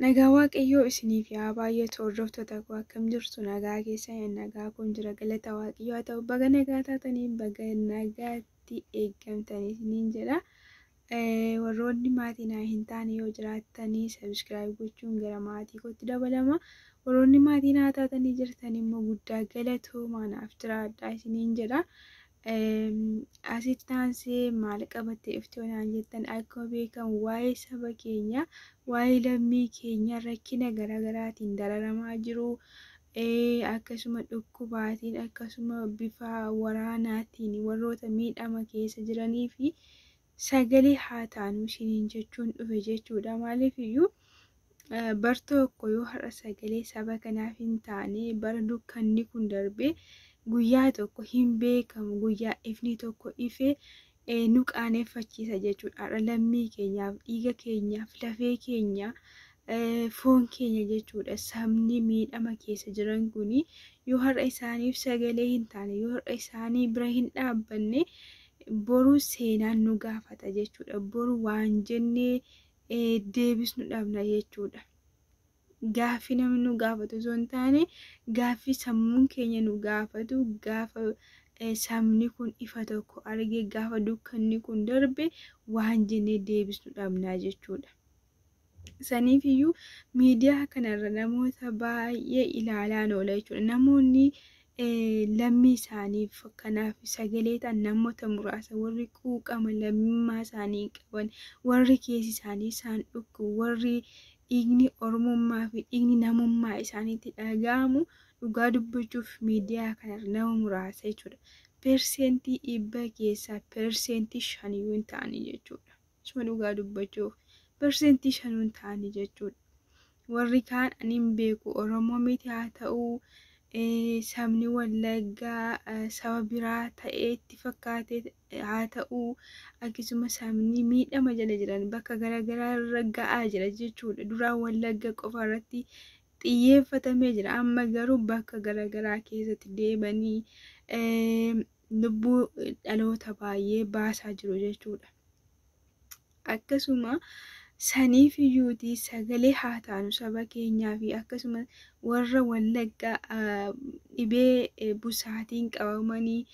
Nagaa Waaqayyoo isiniif haa baay'atu. Hordoftoota koo, akkam jirtu? Nagaa keessan? Nagaa kun jira, galata Waaqayyoo haa ta'u. Baga nagaa taatanii, baga nagaatti eeggamtanii isiniin jedha. Warroonni maatii naa hin taane yoo jiraattanii, subscribe gochuun gara maatii kootti dabalama. Warroonni maatii naa taatanii jirtan immoo guddaa galatoomaa, naaf jiraadhaa isiniin jedha. Asitti aansee maal qabattee dhuftee naan jettan, akkuma beekamu waa'ee saba keenya, waa'ee lammii keenya rakkina garaagaraatiin dararamaa jiru. Akkasuma dhukkubaatiin, akkasuma bifa waraanaatiin warroota miidhama keessa jiranii fi sagalee haa taanu isiniin jechuun dhufe jechuudha. Maaliif iyyuu, bar tokko yoo har'a sagalee saba kanaaf hin taane, bara dukkanni kun darbee guyyaa tokko hin beekamu, guyyaa ifni tokko ifee nu qaaneffachiisa jechuudha. Har'a lammii keenyaaf, dhiiga keenyaaf, lafee keenya, foon keenya jechuudha. Sabni miidhama keessa jiran kuni yoo har'a isaaniif sagalee hin taane, yoo har'a isaanii bira hin dhaabbanne, boru seenaan nu gaafata jechuudha. Boru waan jennee deebisnu dhabna jechuudha. Gaaffii namni nu gaafatu osoo hin taane, gaaffii sammuun keenya nu gaafatu, gaafa sabni kun ifa tokko arge, gaafa dukkanni kun darbe, waan jennee deebisnu dhabnaa jechuudha. Saniif iyyuu miidiyaa kanarra namoota baay'ee ilaalaan oola jechuudha. Namoonni lammii isaaniif kanaaf sagalee ta'an namoota muraasa, warri quuqama lammummaa isaanii qaban, warri keessi isaanii isaan dhukkubu, warri dhiigni oromummaa fi dhiigni namummaa isaaniitti dhaga'amu, dhugaa dubbachuuf miidiyaa kanarra nama muraasa jechuudha. 100% keessaa 5% hin ta'anii jechuudha. Isuma dhugaa dubbachuuf 5% hin ta'anii jechuudha. Warri kaan ani hin beeku, Oromoo miti haa ta'uu, sabni Wallaggaa saba biraa ta'ee itti fakkaate haa ta'uu, akkasuma sabni miidhama jala jiran bakka garaagaraa irra ga'aa jira jechuudha. Duraan Wallagga qofa irratti xiyyeeffatamee jira. Amma garuu bakka garaagaraa keessatti deemanii lubbuu dhaloota baay'ee baasaa jiru jechuudha. Akkasuma saniif iyyuutii sagalee haa taanu saba keenyaa fi akkasuma warra Wallaggaa dhibee busaatiin qabamanii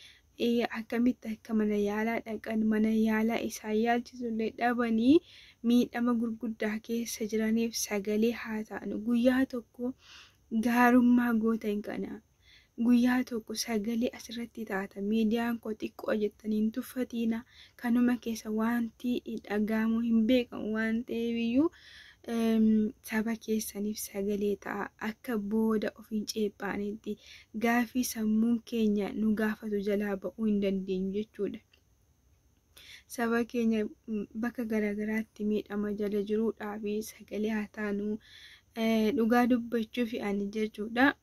akkamitti akka mana yaalaa dhaqan, mana yaalaa isaan yaalchisullee dhabanii miidhama gurguddaa keessa jiraniif sagalee haa taanu. Guyyaa tokko gaarummaa gootan kana guyyaa tokko sagalee asirratti taata. Miidiyaan koo xiqqoo jettanii hin tuffatiina. Kanuma keessa wanti dhaga'amu hin beekamu waan ta'eef iyyuu, saba keessaniif sagalee ta'a. Akka booda of hin ceephaanetti gaaffii sammuun keenya nu gaafatu jalaa ba'uu hin dandeenyu jechuudha. Saba keenya bakka garaagaraatti miidhama jala jiruudhaa fi sagalee haa taanu. Dhugaa dubbachuuf ani jechuudha,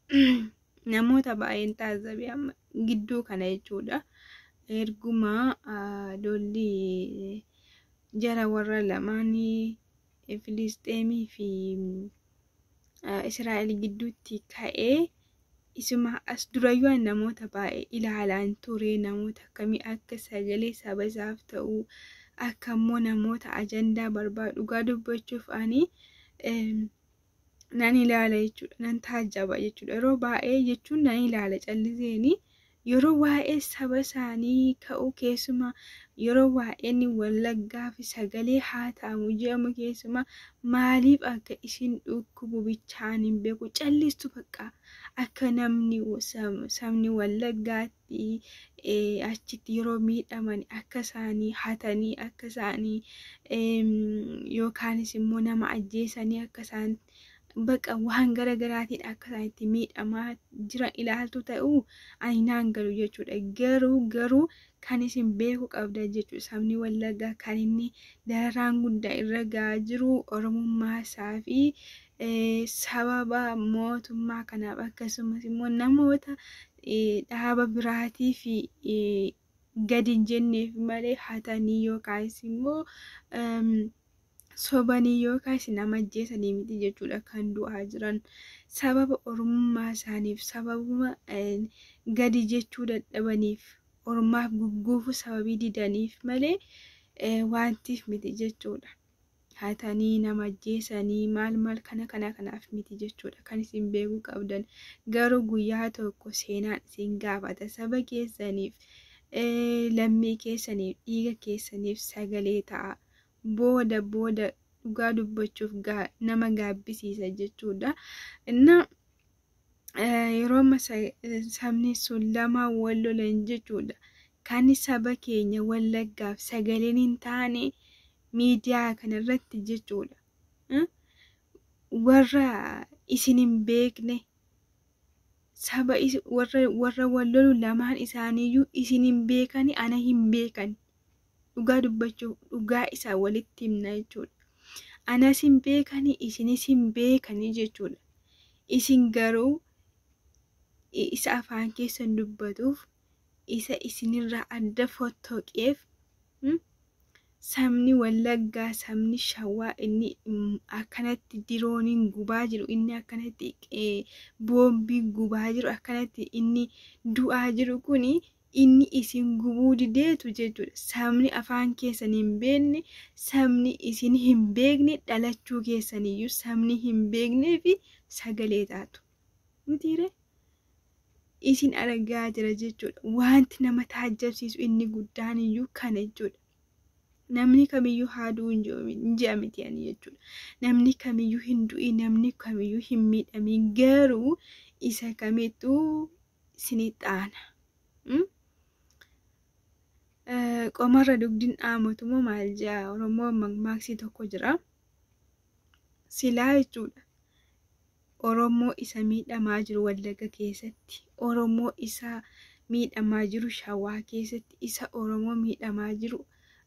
namoota baay'een taazzabe amma gidduu kana jechuudha. Erguma lolli jara warra lamaanii Filisxeemii fi Israa'el gidduutti ka'ee, isuma as durayyuu namoota baay'ee ilaalaan ture, namoota akkamii akka sagalee saba isaaf ta'u, akka immoo namoota ajandaa barbaadu. Dhugaa dubbachuuf ani nan ilaala jechuudha, nan taajjaba jechuudha. Yeroo baay'ee jechuun nan ilaala calliseeni, yeroo waa'ee saba isaanii ka'u, keessumaa yeroo waa'een Wallaggaa fi sagalee haa ta'amu jedhamu, keessumaa maaliif akka isin dhukkubu bichaan hin beeku, callistu bakka akka namni sabni Wallaggaatti achitti yeroo miidhaman akka isaanii hatanii, akka isaanii yookaanis immoo nama ajjeesanii, akka isaan baqa waan gara garaatiin akka isaan itti miidhamaa jiran ilaaltu ta'uu ani naan galu jechuudha. Garuu kan isin beekuu qabdan jechuudha. Sabni Wallaggaa kan inni dararaan guddaa irra gahaa jiru oromummaa isaa fi sababa mootummaa kanaaf, akkasumas immoo namoota dhaaba biraatii fi gadi hin jenneef malee, hatanii yookaanis immoo sobanii yookaas nama ajjeesanii miti jechuudha kan du'aa jiran. Sababa oromummaa isaaniif, sababuma gadi jechuu dadhabaniif, ormaaf gugguufuu sababii didaniif malee wantiif miti jechuudha. Hatanii nama ajjeesanii maal maal kana kana kanaaf miti jechuudha kan isin beekuu qabdan. Garuu guyyaa tokko seenaan isin gaafata saba keessaniif, lammii keessaniif, dhiiga keessaniif sagalee ta'a. Booda booda dhugaa dubbachuuf nama gaabbisiisa jechuudha. Inna yeroo amma sabni sun lamaan wal lolan jechuudha. Kan saba keenya Wallaggaaf sagaleen hin taane miidiyaa kanarratti jechuudha. Warra isin hin beekne saba warra wal lolu lamaan isaaniiyyuu isin hin beekani, ana hin beekani. Dhugaa dubbachuuf dhugaa isaa walitti himna jechuudha. Anas hin beekani, isinis hin beekani jechuudha. Isin garuu isa afaan keessan dubbatuuf, isa isinirraa adda fottoqeef, sabni Wallaggaa, sabni Shawaa inni akkanatti dirooniin gubaa jiru, inni akkanatti boombiin gubaa jiru, akkanatti inni du'aa jiru kuni inni isin gubuu dideetu jechuudha. Sabni afaan keessan hin beekne, sabni isin hin beekne, dhalachuu keessaniyyuu sabni hin beeknee fi sagalee taatu. Mitiiree? Isin argaa jira jechuudha. Wanti nama taajjabsiisu inni guddaan iyyuu kana jechuudha. Namni kamiyyuu haa du'u hin je'a miti ani jechuudha. Namni kamiyyuu hin du'in, namni kamiyyuu hin miidhamin, garuu isa kamittuu isinitti aana. Qomarra dugdiin dhaamatu moo maal je'a Oromoon mammaaksi tokko jira. Silaa jechuudha. Oromoo isa miidhamaa jiru Wallagga keessatti, Oromoo isa miidhamaa jiru Shawaa keessatti, isa Oromoo miidhamaa jiru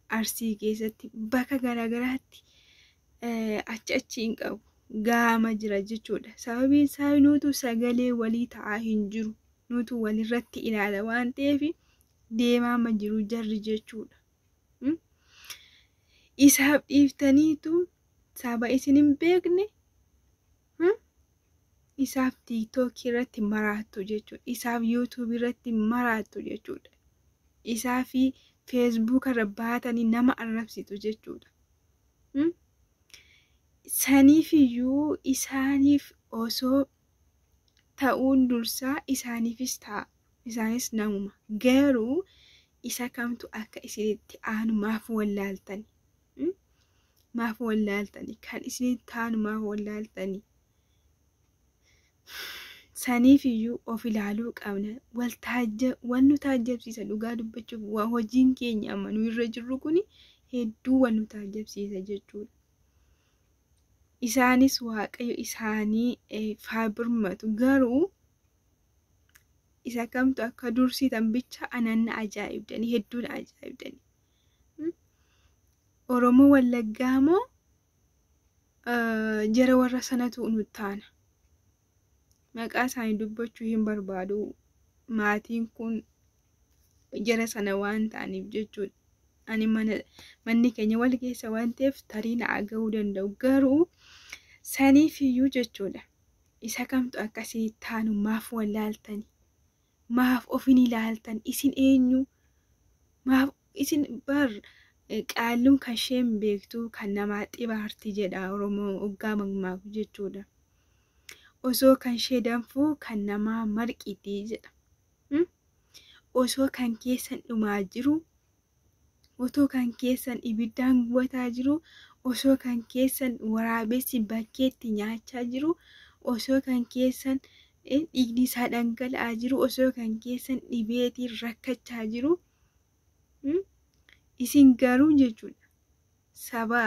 Arsii keessatti, bakka garaagaraatti achi achi hin qabu. Gaama jira jechuudha. Sababiin isaa nutu sagalee walii ta'aa hin jiru. Nutu walirratti ilaala waan ta'eef deemaama jiru jarri jechuudha. Isaaf dhiiftaniitu saba isin hin beekne isaaf TikTokii irratti maraattu jechuudha. Isaaf YouTubeii irratti maraattu jechuudha. Isaaf Facebooka irra baatanii nama arrabsitu jechuudha. Saniifiyyuu isaaniif osoo ta'uun dursaa isaaniifis ta'a. Isaanis namuma. Garuu isa kamtu akka isinitti aanu maaf wallaaltani? Maaf wallaaltani? Kan isinitti aanu maaf wallaaltani? Saniifiyyuu of ilaaluu qabna. Wal nu taajjabsiisa dhugaa dubbachuuf hojiin keenya amma nu irra jirru kuni hedduu wal nu taajjabsiisa jechuudha. Isaanis Waaqayyo isaanii faa birmatu, garuu isa kamtu akka dursitan bicha anan na ajaa'ibdanii, hedduu na ajaa'ibdanii. Oromoo Wallaggaa moo jara warra sanatu nu taana. Maqaa isaanii dubbachuu hin barbaadu. Maatiin kun jara sana waan ta'aniif jechuudha. Ani manni keenya wal keessa waan ta'eef tarii na aga'uu danda'u. Garuu saniifiyyuu jechuudha. Isa kamtu akkasii taanu maaf wallaaltani? Maaf of hin ilaaltan? Isin eenyu? Maaf isin bar qaalluun kan isheen beektu kan namaa xibaarti jedha Oromoo hoggaa mammaaku jechuudha. Osoo kan ishee danfuu kan namaa marqiti jedha. Osoo kan keessan dhumaa jiru, otoo kan keessan ibiddaan gubataa jiru, osoo kan keessan waraabessi bakkeetti nyaachaa jiru, osoo kan keessan dhiigni isaa dhangala'aa jiru, osoo kan keessan dhibeetiin rakkachaa jiru, isin garuu jechuudha saba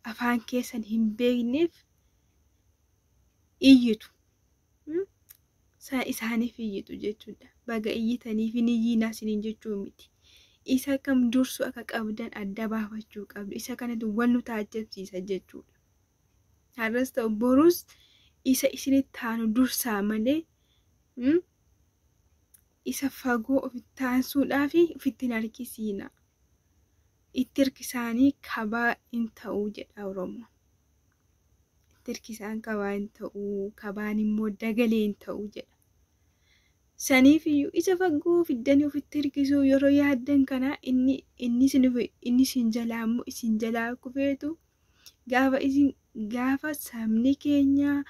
afaan keessan hin beekneef iyyitu. Isaaniif iyyitu jechuudha. Baga iyyitaniif hin iyyinaa isiniin jechuu miti. Isa kam dursu akka qabdan adda baafachuu qabdu. Isa kanatu wal nu taajjabsiisa jechuudha. Har'as ta'u borus isa isinitti aanu dursaa malee isa fagoo ofitti aansuudhaaf ofitti hin harkisiina. Itti hirkisaanii kabaa hin ta'uu jedha Oromoon. Itti hirkisaan kabaa hin ta'uu, kabaan immoo dagalee hin ta'uu jedha. Saniifiyyuu isa fagoo fiddanii ofitti hirkisuu yeroo yaaddan kana inni isin jalaa immoo isin jalaa kufeetu Gaafa isin gaafa sabni keenya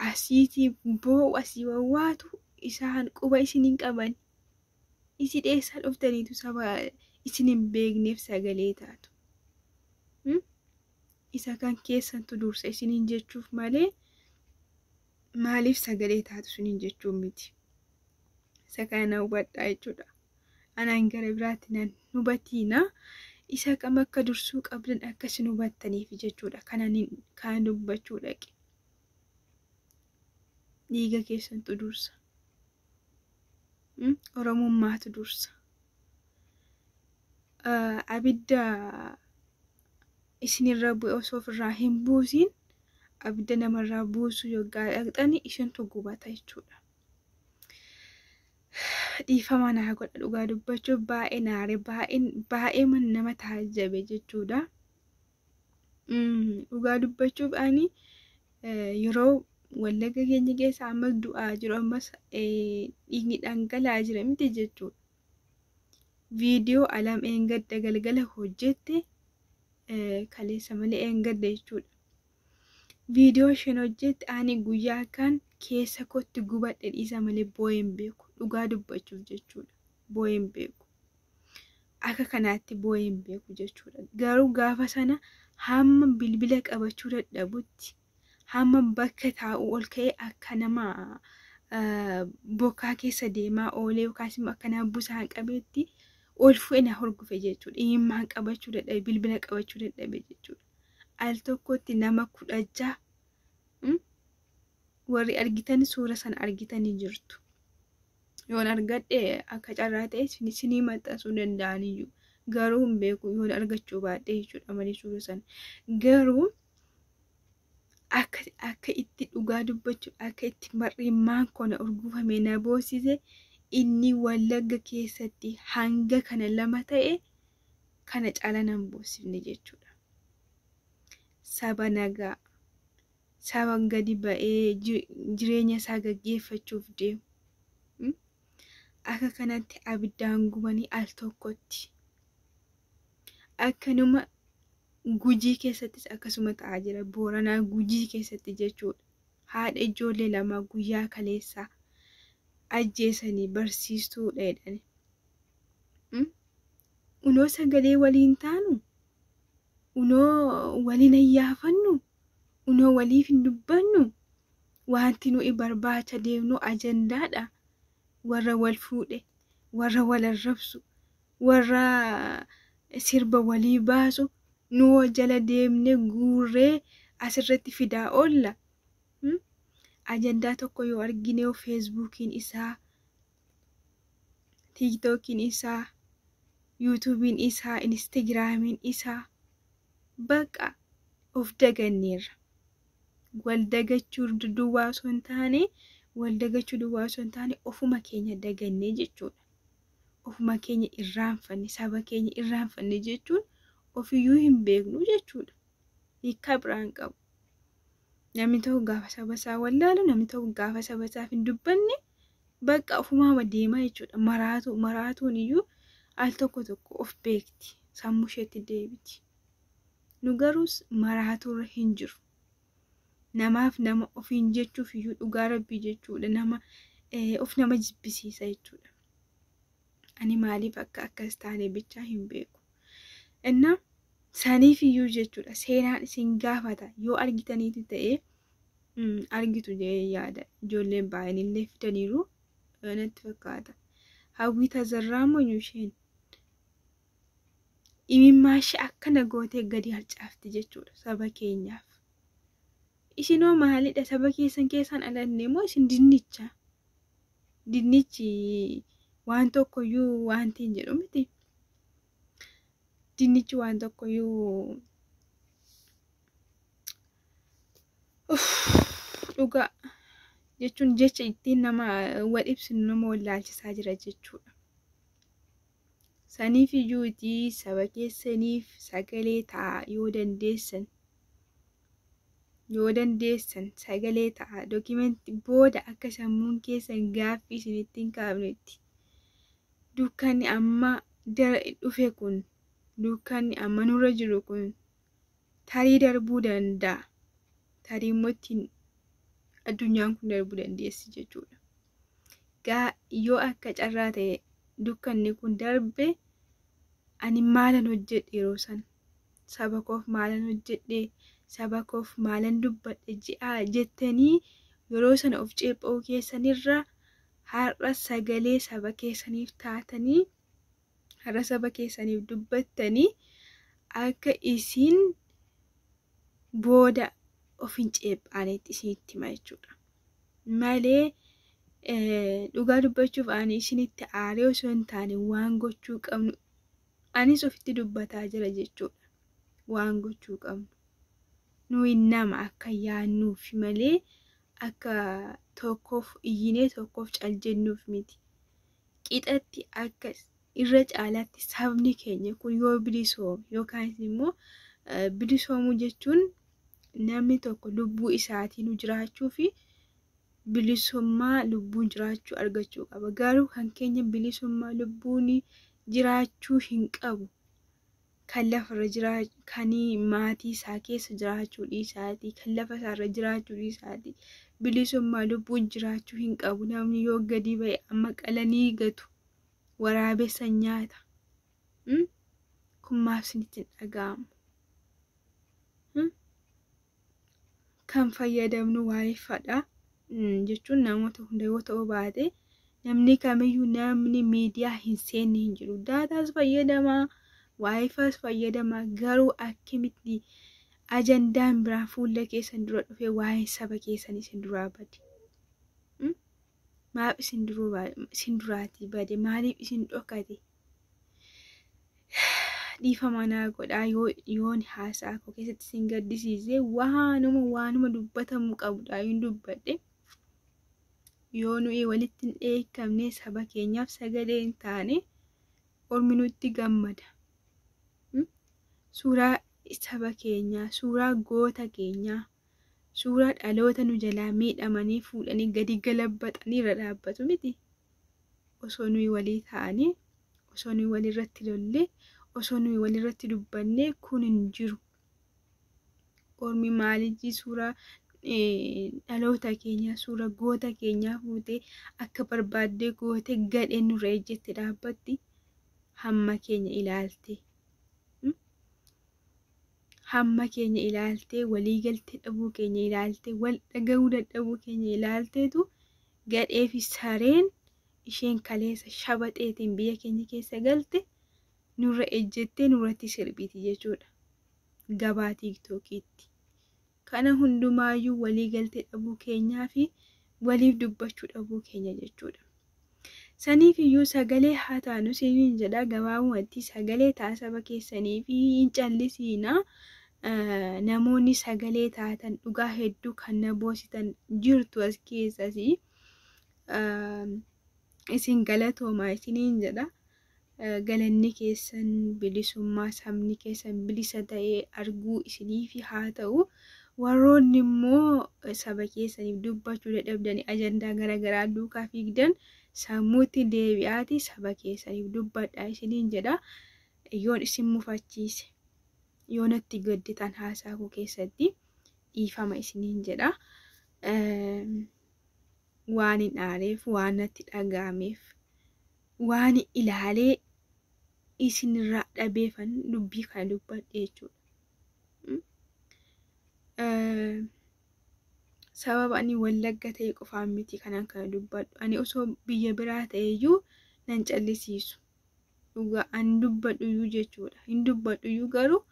asiitii boo'u asii wawwaatu isaan quba isin hin qaban. Isin eessaa dhuftaniitu saba isin hin beekneef sagalee taatu? Isa kan keessantu dursa isiniin jechuuf malee maaliif sagalee taatu isiniin jechuun miti. Isa kana hubadhaa jechuudha. Anaan gara biraatti nan hubatiina. Isa kam akka dursuu qabdan akka isin hubattaniif jechuudha. Kanan dubbachuu dhaqe. Dhiiga keessantu dursa. Oromummaatu dursa. Abidda isinirra bu'e osoo ofirraa hin buusin abidda namarraa buusuu yoggaa dhaqxani isintu gubata jechuudha. Dhiifama naa godha, dhugaa dubbachuuf baay'ee naare, baay'ee nama taajjabe jechuudha. Dhugaa dubbachuuf ani yeroo Wallagga keenya keessa ammas du'aa jiru, ammas dhiigni dhangala'aa jira miti jechuudha. Viidiyoo Alam eengadda galgala hojjette, kaleessa malee eengadda jechuudha. Viidiyoo isheen hojjette ani guyyaa kan keessa kootti gubadhe dhiisa malee boo'ee hin beeku, dhugaa dubbachuuf jechuudha. Boo'ee hin beeku. Akka kanaatti boo'ee hin beeku jechuudha. Garuu gaafa sana hamma bilbila qabachuu dadhabutti, hamma bakka taa'u ol ka'ee akka nama bokkaa keessa deemaa oolee yookaas immoo akka nama busaan qabeetti ol fu'e na horgufe jechuudha. Imimmaan qabachuu dadhabe, bilbila qabachuu dadhabe jechuudha. Al tokkotti nama 16 warri argitan suura sana argitanii jirtu. Yoon argadhe akka carraa ta'e isinii maxxansuu danda'aniyyuu. Garuu hin beeku, yoon argachuu baadhe jechuudha malee suura sana. Garuu akka itti dhugaa dubbachuu akka itti mar'immaan kona urgufame na boosise, inni Wallagga keessatti hanga kana lama ta'e kana caala nan boosifne jechuudha. Saba nagaa, saba gadi ba'ee jireenya isaa gaggeeffachuuf deemu. Akka kanatti abiddaan gubanii al tokkotti. Akkanuma Gujii keessattis akkasuma ta'aa jira. Booranaa Gujii keessatti jechuudha. Haadha ijoollee 2 guyyaa kaleessaa ajjeesanii, barsiistuudha jedhani. Unoo sagalee waliin taanu, unoo waliin ayyaafannu, unoo waliif hin dubbannu, wanti nuyi barbaacha deemnu ajandaadha. Warra wal fuudhe, warra wal arrabsu, warra sirba walii baasu nuwoo jala deemne guurree asirratti fidaa oolla. Ajandaa tokko yoo argine Feesbuukiin isaa, Tiiktookiin isaa, Yuutuubiin isaa, Instagiraamiin isaa, baqa of daganneerra. Wal dagachuu duwwaa osoo hin taane, wal dagachuu duwwaa osoo hin taane, ofuma keenya dagannee jechuudha. Ofuma keenya irraanfanne, saba keenya irraanfanne jechuun ofiyyuu hin beeknu jechuudha. Hiikkaa biraan qabu. Namni tokko gaafa saba isaa wallaalu, namni tokko gaafa saba isaaf hin dubbanne, bakka ofumaa deemaa jechuudha. Maraatu maraatuun iyyuu al tokko tokko of beekti. Sammuu isheetti deebiti. Nu garuu maraaturra hin jiru. Namaaf nama ofiin jechuuf iyyuu, dhugaa rabbii jechuudha. Nama of nama jibbisiisa jechuudha. Ani maaliif akka akkas taane bichaa hin beeku. Innaa saniif iyyuu jechuudha seenaan isin gaafata. Yoo argitaniitu ta'ee, argitu jedhee yaada. Ijoolleen baay'een illee fidaniiru natti fakkaata. Hawwii Tazarraa moo isheen imimmaa ishee akkana gootee gadi harcaafti jechuudha saba keenyaaf. Isinoo maalidha, saba keessan keessaan alanne moo isin dinnicha? Dinnichi waan tokkoyyuu wanti hin jedhu miti. Dinnichi waan tokkoyyuu dhugaa jechuun jecha ittiin nama wal ibsinu nama wallaalchisaa jira jechuudha. Saniif iyyuutii saba keessaniif sagalee ta'a yoo dandeessan. Yoo dandeessan sagalee ta'a. Dookimentii booda akka sammuun keessan gaaffii isinitti hin kaafnetti. Dukkanni amma dhufe kun, dukkanni amma nurra jiru kun Tarii darbuu danda'a. Tarii immoo ittiin addunyaan kun darbuu dandeessi jechuudha. Yoo akka carraa ta'e dukkanni kun darbe, ani maalan hojjedhe yeroo sana? Saba koof maalan hojjedhe? Saba koof maalan dubbadhe ji'a jettanii yeroo sana of ceepha'uu keessanirra, har'a sagalee saba keessaniif taatanii, har'a saba keessaniif dubbattanii, akka isin booda of hin ceephaanetti isinitti hima jechuudha. Malee dhugaa dubbachuuf ani isinitti aaree osoo hin taane, waan gochuu qabnu anis ofitti dubbataa jira jechuudha. Waan gochuu qabnu. Nuyi nama akka yaannuuf malee akka tokkoof iyyinee tokkoof cal jennuuf miti. Qixatti akka irra caalaatti sabni keenya kun yoo bilisoome, yookaan immoo bilisoomuu jechuun namni tokko lubbuu isaatiin jiraachuu fi bilisummaa lubbuun jiraachuu argachuu qaba. Garuu kan keenya bilisummaa lubbuun jiraachuu hin qabu. Kan lafarra jiraachuu, kan maatii isaa keessa jiraachuu dhiisaatii, kan lafa isaarra jiraachuu dhiisaatii, bilisummaa lubbuun jiraachuu hin qabu. Namni yoo gadi ba'e amma qalanii gatu. Waraabessa nyaata. Kun maaf isinitti hin dhaga'amu? Kan fayyadamnu waa'eeffadha jechuun namoota hunda yoo ta'uu baate, namni kamiyyuu namni miidiyaa hin seenne hin jiru. Daataas fayyadamaa, WiFis fayyadamaa, garuu akkamitti ajandaan biraa fuula keessan dura dhufee waa'ee saba keessan isin duraa bade? Maaf isin duraatii bade? Maaliif isin dhokate? Dhiifama naa godhaa yoon haasaa koo keessatti isin gaddisiise. Waanuma dubbatamuu qabudha yoon dubbadhe. Yoo nuyi walitti hin dheekkamne, saba keenyaaf sagalee hin taane, ormi nutti gammada. Suuraa saba keenyaa, suuraa goota keenyaa, suuraa dhaloota nu jalaa miidhamanii fuudhanii gadi galabbaxanii irra dhaabbatu miti. Osoo nuyi walii ta'anii, osoo nuyi walirratti lollee, osoo nuyi walirratti dubbannee kun hin jiru. Ormi maaliif suuraa dhaloota keenyaa, suuraa goota keenyaa fuutee akka barbaaddee gootee gadhee nurra ejjette dhaabbatti hamma keenya ilaalte? Hamma keenya ilaaltee, waliigaltee dhabuu keenya ilaaltee, wal dhagahuu dadhabuu keenya ilaalteetu gadhee fi sareen isheen kaleessa shabaxeetiin biyya keenya keessa galte nurra ejjettee nurratti sirbiti jechuudha. Gabaa TikTokiitti. Kana hundumaayyuu waliigaltee dhabuu keenyaa fi waliif dubbachuu dhabuu keenya jechuudha. Saniif iyyuu sagalee haa taanu isiniin jedha. Gabaabumatti sagalee ta'a saba keessanii fi hin callisiinaa. Namoonni sagalee taatan dhugaa hedduu kan na boositan jirtu as keessas, isin galatoomaa isiniin jedha. Galanni keessan bilisummaa sabni keessan bilisa ta'ee arguu isiniif haa ta'u. Warroonni immoo saba keessaniif dubbachuu dadhabdanii ajandaa garaagaraa duukaa fiigdan, sammuutti deebi'aati saba keessaniif dubbadhaa isiniin jedha. Yoon isin mufachiise, yoo natti gadditan haasaa koo keessatti, dhiifama isiniin jedha. Waan hin aareef, waan natti dhaga'ameef, waan ilaalee isinirraa dhabeefan dubbii kana dubbadhe jechuudha. Sababa ani Wallagga ta'e qofaan miti kanan kana dubbadhu. Ani osoo biyya biraa ta'eyyuu nan callisiisu. Dhugaa ani dubbadhuyyuu jechuudha. Hin dubbadhuyyuu, garuu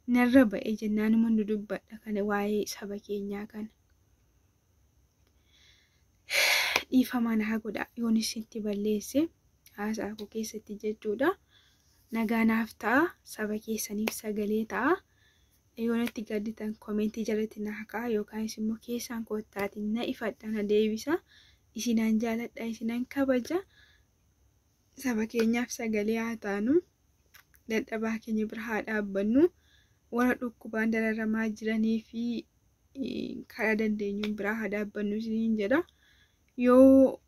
narra ba'e jennaanuma nu dubbadha kana waa'ee saba keenyaa kana. Dhiifama naa godha yoon isinitti balleesse haasaa koo keessatti jechuudha. Nagaa naaf ta'a, saba keessaniif sagalee ta'a. Yoo natti gadditan commentii jalatti naa ka'a, yookaan immoo keessaan koottaatiin na ifadha, na deebisa. Isinan jaaladha, isinan kabaja. Saba keenyaaf sagalee haa taanu. Dadhabaa keenya bira haa dhaabbannu. Warra dhukkubaan dararamaa jiranii fi karaa dandeenyuun biraa haa dhaabbannu isiniin jedha. Yoo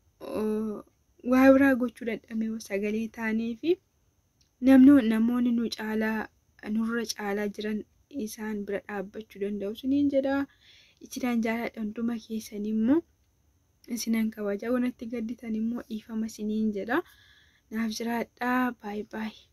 waa biraa gochuu dadhabne sagalee taanee fi namni namoonni nu caalaa nurra caalaa jiran isaan bira dhaabbachuu danda'u isiniin jedha. Isinan jaaladha hunduma keessan immoo isinan kabaja, wanatti gadditan immoo dhiifama isiniin jedha. Naaf jiraadhaa, baay'ee baay'ee.